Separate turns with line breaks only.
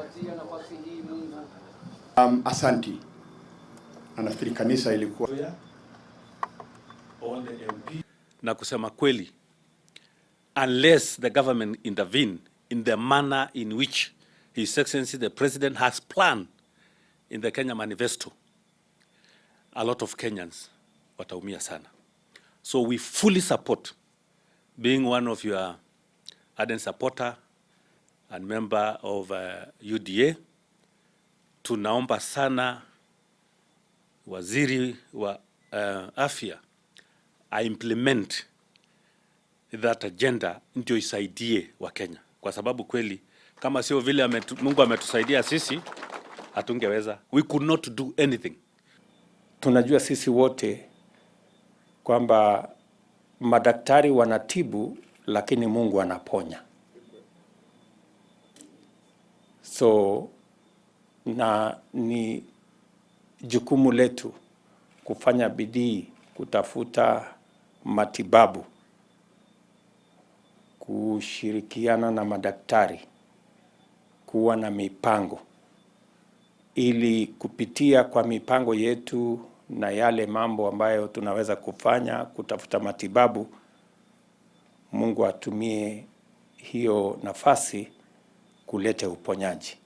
Umetupatia nafasi hii Mungu.
Asanti. Na nafikiri kanisa ilikuwa
Na kusema kweli, unless the government intervene in the manner in which His Excellency the President has planned in the Kenya Manifesto, a lot of Kenyans wataumia sana. So we fully support, being one of your ardent supporter and member of UDA, tunaomba sana waziri wa afya a-implement that agenda ndio isaidie Wakenya, kwa sababu kweli kama sio vile Mungu ametusaidia sisi hatungeweza, we could not do anything.
Tunajua sisi wote kwamba madaktari wanatibu, lakini Mungu anaponya. So na ni jukumu letu kufanya bidii kutafuta matibabu, kushirikiana na madaktari, kuwa na mipango ili kupitia kwa mipango yetu na yale mambo ambayo tunaweza kufanya kutafuta matibabu, Mungu atumie hiyo nafasi kuleta uponyaji.